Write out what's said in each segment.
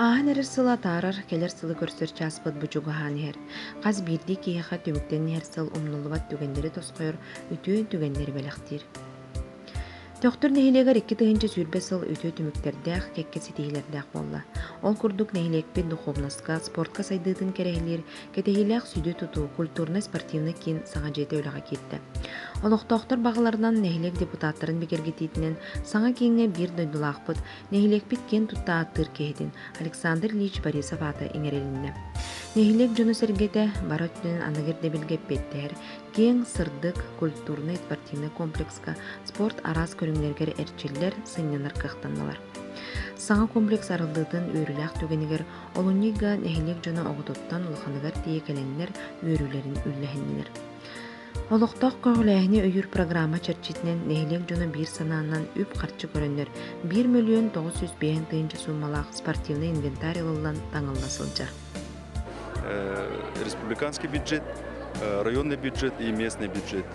Ааһан эрэр сыл атаарар, кэлэр сылы көрсөр чааспыт бу чугаһаан иһэр. Хас биирдии киһиэхэ түмүктэн иһэр сыл умнуллубат түгэннэри тосхойор, үтүө түгэннэри бэлэхтиир. Төхтүр нэһилиэгэр 2020 сыл үтүө түмүктэрдээх, кэккэ ситиһиилэрдээх буолла. Ол курдук нэһилиэкпит духовноска, спортка сайдыытын кэрэһилиир кэтэһиилээх сүдү тутуу культурнай-спортивнай киин саҥа дьиэтэ үлэҕэ киирдэ. Олохтоохтор баҕаларынан нэһилиэк депутаттарын бигэргэтиитинэн саҥа кииҥҥэ биир дойдулаахпыт, нэһилиэкпит киэн тутта ааттыыр киһитин Александр Ильич Борисов аата иҥэрилиннэ. Нэһилиэк дьоно-сэргэтэ бары өттүнэн аныгы ирдэбилгэ эппиэттэһэр киэҥ, сырдык, культурнай, спортивнай комплекска спорт араас көрүҥнэригэр эрчиллэр, сынньанар кыахтаннылар. Саҥа комплекс арыллыытын үөрүүлээх түгэнигэр олунньу ыйга нэһилиэк дьоно оҕотуттан улаханыгар тиийэ кэлэннэр үөрүүлэрин үллэһиннилэр. Олохтоох көҕүлээһини өйүүр программа чэрчитинэн нэһилиэк дьоно биир санаанан үп-харчы көрөннөр 1 905 тыһыынча сууммалаах спортивнай инвентарь ылыллан таҥылла сылдьар. Республиканский бюджет, районный бюджет и местный бюджет.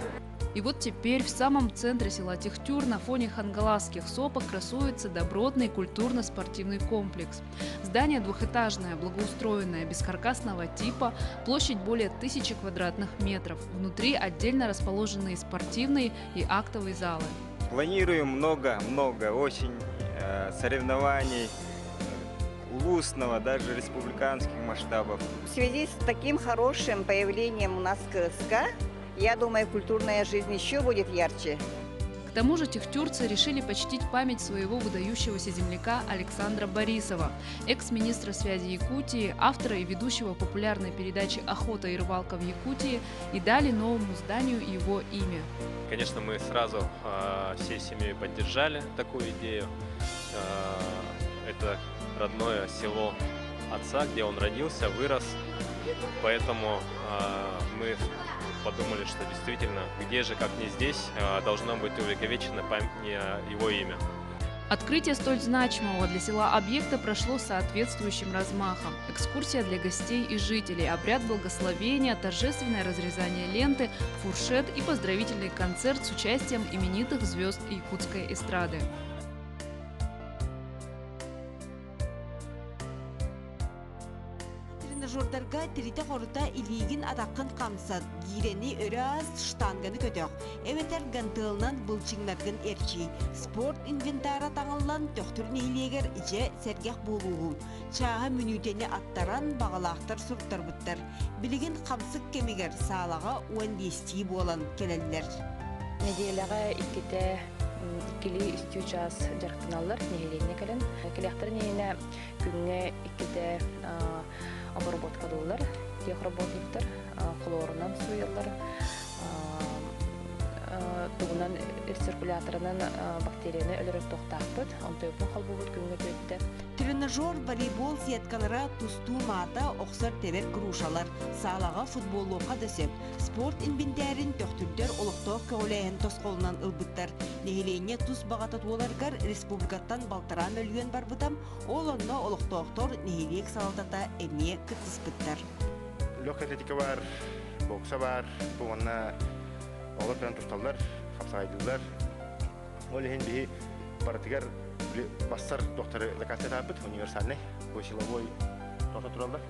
И вот теперь в самом центре села Техтюр на фоне хангаласских сопок красуется добротный культурно-спортивный комплекс. Здание двухэтажное, благоустроенное, бескаркасного типа, площадь более 1000 квадратных метров. Внутри отдельно расположенные спортивные и актовые залы. Планируем много-много очень соревнований улусного, даже республиканских масштабов. В связи с таким хорошим появлением у нас КСК, я думаю, культурная жизнь еще будет ярче. К тому же техтюрцы решили почтить память своего выдающегося земляка Александра Борисова, экс-министра связи Якутии, автора и ведущего популярной передачи «Охота и рыбалка в Якутии» и дали новому зданию его имя. Конечно, мы сразу всей семьей поддержали такую идею. Это родное село отца, где он родился, вырос. Поэтому мы подумали, что действительно, где же, как не здесь, должно быть увековечено его имя. Открытие столь значимого для села объекта прошло с соответствующим размахом. Экскурсия для гостей и жителей, обряд благословения, торжественное разрезание ленты, фуршет и поздравительный концерт с участием именитых звезд якутской эстрады. Тренажердарга тиритэ-хорута илиигин атаххын хамсат, гиирэни өрө аас, штанганы көтөх, эбэтэр гантелынан былчыҥнаргын эрчий. Спорт инвентара таҥыллан Төхтүр нэһилиэгэр дьэ сэргэх буолууһу. Чааһа мүнүүтэни аттаран баҕалаахтар суруттарбыттар. Билигин хамсык кэмигэр саалаҕа 15-тии буолан кэлэллэр. Нэдиэлэҕэ иккитэ иккилии үстүү чаас дьарыктаналлар нэһилиэнньэ кэлэн. Кэлиэхтэрин иннинэ күҥҥэ иккитэ обработкалыыллар, техработниктар хлорунан сууйаллар, тугунан рециркуляторынан бактерияны өлөрөр туохтаахпыт, онтуйбун холбуубут күҥҥэ түөттэ. Тренажер, волейбол сеткалара, тустуу маата, охсор тэбэр грушалар, саалаҕа футболлуохха да сөп. Спорт инбинтээрин төхтүрдэр олохтоох көҕүлээһин тосхолунан ылбыттар. Нэһилиэнньэ тус баҕата туоларыгар республикаттан балтараа мөлүйүөн барбыта, ол онно олохтоохтор нэһилиэк салалтата эмиэ кыттыспыттар. Легкая атлетика бар, бокса бар, бу уонна оҕолор кэлэн тусталлар, хапсаҕайдыыллар. Ол иһин биһи барытыгар бассар докторы заказтаабыт универсальный, бу силовой тоҕо тураллар.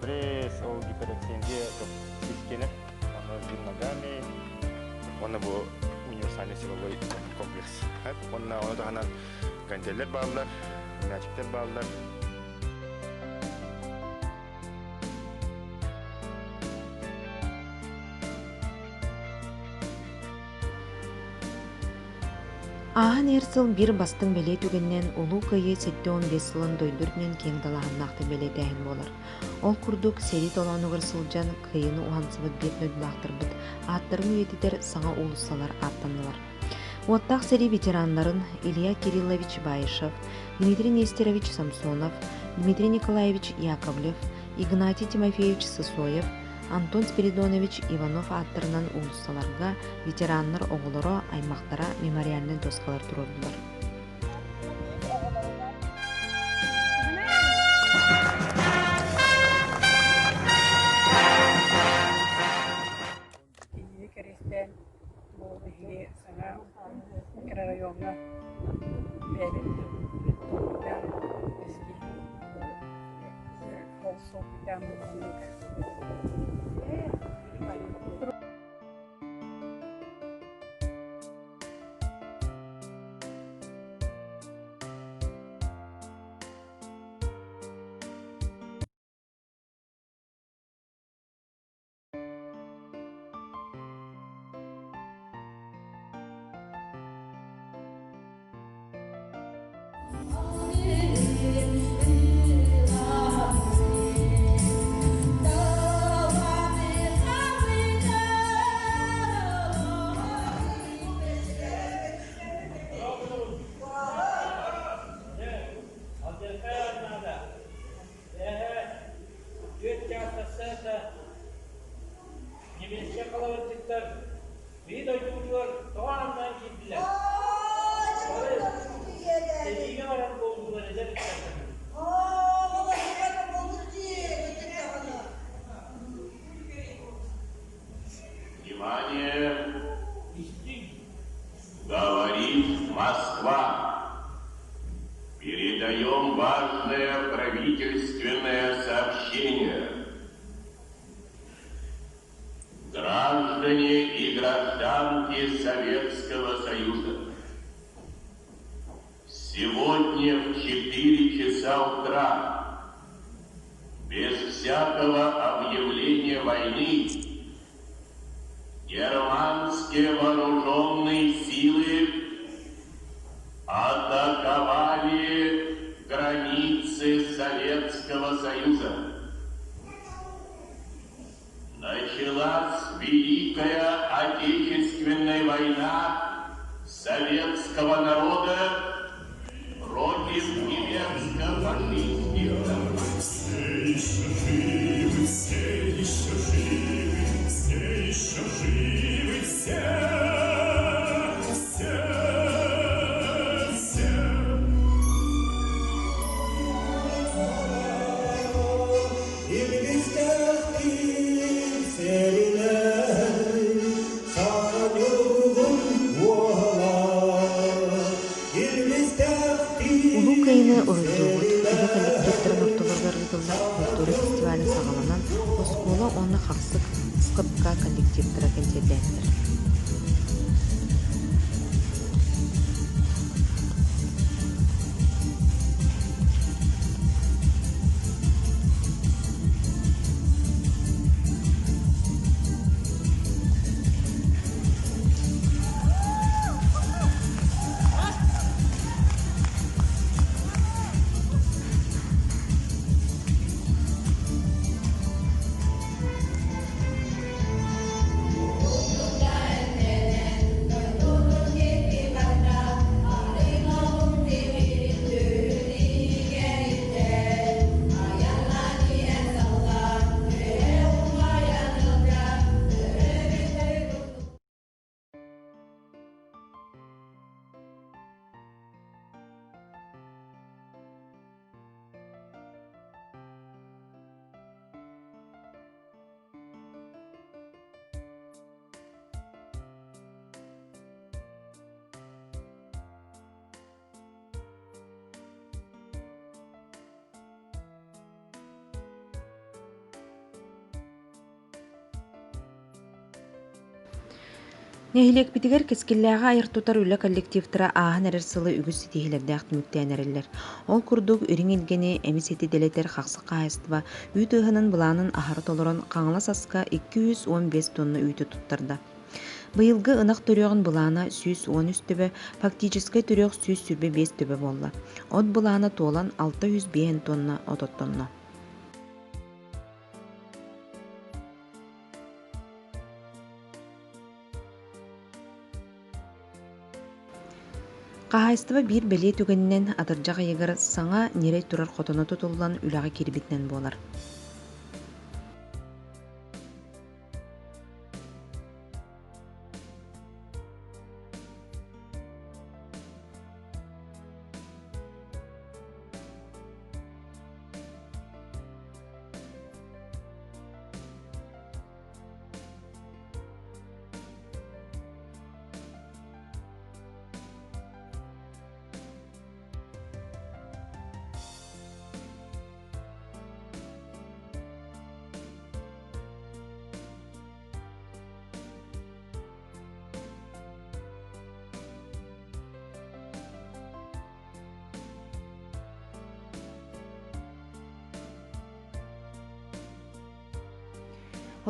Пресс, ол гиперэксензия систиэнэ, онно жим ногами, уонна бу универсальный силовой комплекс. Уонна ону таһынан гантеллэр бааллар, мячиктэр бааллар. Ааһан иһэр сыл биир бастыҥ бэлиэ түгэнинэн Улуу Кыайыы 75 сылын дойду үрдүнэн киэҥ далааһыннаахтык бэлиэтээһин буолар. Ол курдук, сэрии толоонугар сылдьан Кыайыыны уһансыбыт биир дойдулаахтарбыт ааттарын үйэтитэр саҥа уулуссалар ааттаннылар. Уоттаах сэрии ветераннарын Илья Кириллович Баишев, Дмитрий Нестерович Самсонов, Дмитрий Николаевич Яковлев, Игнатий Тимофеевич Сысоев, Антон Спиридонович Иванов ааттарынан уулуссаларга ветераннар оҕолоро, аймахтара мемориальнай доскалар туруордулар. Кинини кэриэстээн бу биһиги саҥа микрорайоҥҥа бэйэбит толкуйдаан эскиз. Ол Внимание! Говорит Москва! Передаем важное правительственное сообщение. Граждане и гражданки Советского Союза, сегодня в 4 часа утра, без всякого объявления войны, германские вооруженные силы атаковали границы Советского Союза. Началась Великая Отечественная война советского народа против немецко-фашистских. Все еще живы, все еще живы, все еще живы, все, все, все. Улуу Кыайыыны уруйдуубут, үлэ коллективтарын ортолоругар ыытыллар культура фестиваля саҕаланан, оскуола уонна Хахсык СХПК коллективтара кэнсиэрдээтилэр. Нэһилиэкпитигэр кэскиллээҕи айар-тутар үлэ коллективтара ааһан эрэр сылы үгүс ситиһиилэрдээх түмүктээн эрэллэр. Ол курдук, үрүҥ илгэни эмис эти дэлэтэр хахсык хаһаайыстыба үүт ыаһынын былаанын аһара толорон Хаҥалас аска 215 тонна үүтү туттарда. Быйылгы ынах төрүөҕүн былаана 113 төбө, фактическай төрүөх 125 төбө буолла. От былаана туолан 605 тонна от оттонно. Хаһаайыстыба биир бэлиэ түгэнинэн атырдьах ыйыгар саҥа ньирэй турар хотоно тутуллан үлэҕэ киирбитинэн буолар.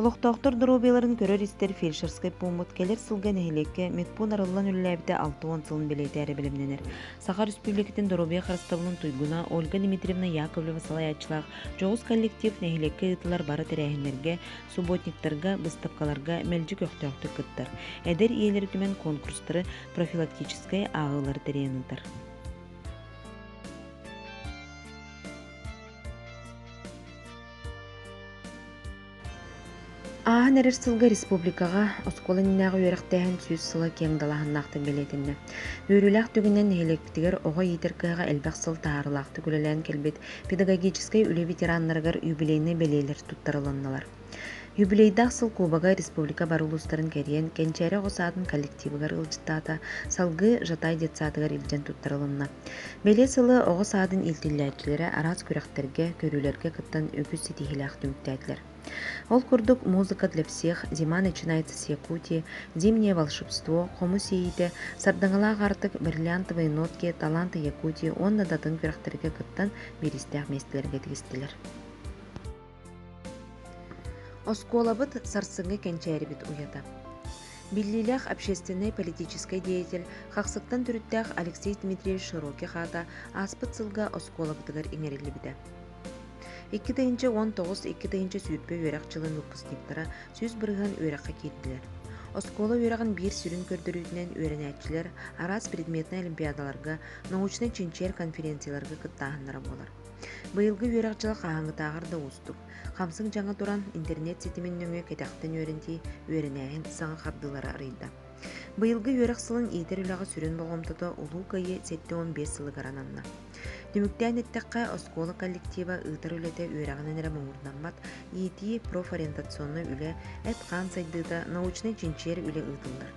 Олохтоохтор доруобуйаларын көрөр-истэр фельдшерскай пууммут кэлэр сылга нэһилиэккэ медпуун арыллан үлэлээбитэ 60 сылын бэлиэтээри бэлэмнэнэр. Саха Республикатын доруобуйа харыстабылын туйгуна Ольга Дмитриевна Яковлева салайааччылаах дьоҕус коллектив нэһилиэккэ ыытыллар бары тэрээһиннэргэ, субботниктарга, быыстапкаларга мэлдьи көхтөөхтүк кыттар. Эдэр ийэлэри түмэн конкурстары, профилактическай ааҕыылары тэрийэн ыытар. Ааһан эрэр сылга республикаҕа оскуола иннинээҕи үөрэхтээһин 100 сыла киэҥ далааһыннаахтык бэлиэтэннэ. Үөрүүлээх түгэнинэн нэһилиэкпитигэр оҕо иитэр кыаҕа элбэх сыл таһаарыылаахтык үлэлээн кэлбит педагогическай үлэ ветераннарыгар юбилейнай бэлиэлэр туттарылыннылар. Юбилейдаах сыл Кубога республика бары улуустарын кэрийэн Кэнчээри оҕо саадын коллективыгар ыалдьыттаата, салгыы Жатай детсадыгар илдьэн туттарылынна. Бэлиэ сылы оҕо саадын иитиллээччилэрэ араас күрэхтэргэ, көрүүлэргэ кыттан үгүс ситиһиилээх түмүктээтилэр. Ол курдук «Музыка для всех», «Зима начинается с Якутии», «Зимнее волшебство», «Хомус иэйиитэ», «Сардаҥалаах аартык», «Бриллиантовые нотки», «Таланты Якутии» уонна да атын күрэхтэргэ кыттан бириистээх миэстэлэргэ тигистилэр. Оскуолабыт сарсыҥҥы кэнчээрибит уйата. Биллиилээх общественнай политическай деятель, Хахсыктан төрүттээх Алексей Дмитриевич Широких аата ааспыт сылга оскуолабытыгар иҥэриллибитэ. 2019-2020 үөрэх дьылын выпускниктара 100% үөрэххэ киирдилэр. Оскуола үөрэҕин биир сүрүн көрдөрүүтүнэн үөрэнээччилэр араас предметнай олимпиадаларга, научнай-чинчийэр конференцияларга кыттааһыннара буолар. Быйылгы үөрэх дьыла хаһааҥҥытааҕар да уустук. Хамсык дьаҥа туран, интернет ситимин нөҥүө кэтэхтэн үөрэнтии, үөрэнээһин саҥа хардыылары арыйда. Быйылгы үөрэх сылын иитэр үлэҕэ сүрүн болҕомтото Улуу Кыайыы 75 сылыгар ананна. Түмүктээн эттэххэ, оскуола коллектива ыытар үлэтэ үөрэҕинэн эрэ муҥурдаммат, иитии, профориентационнай үлэ, эт-хаан сайдыыта, научнай-чинчийэр үлэ ыытыллар.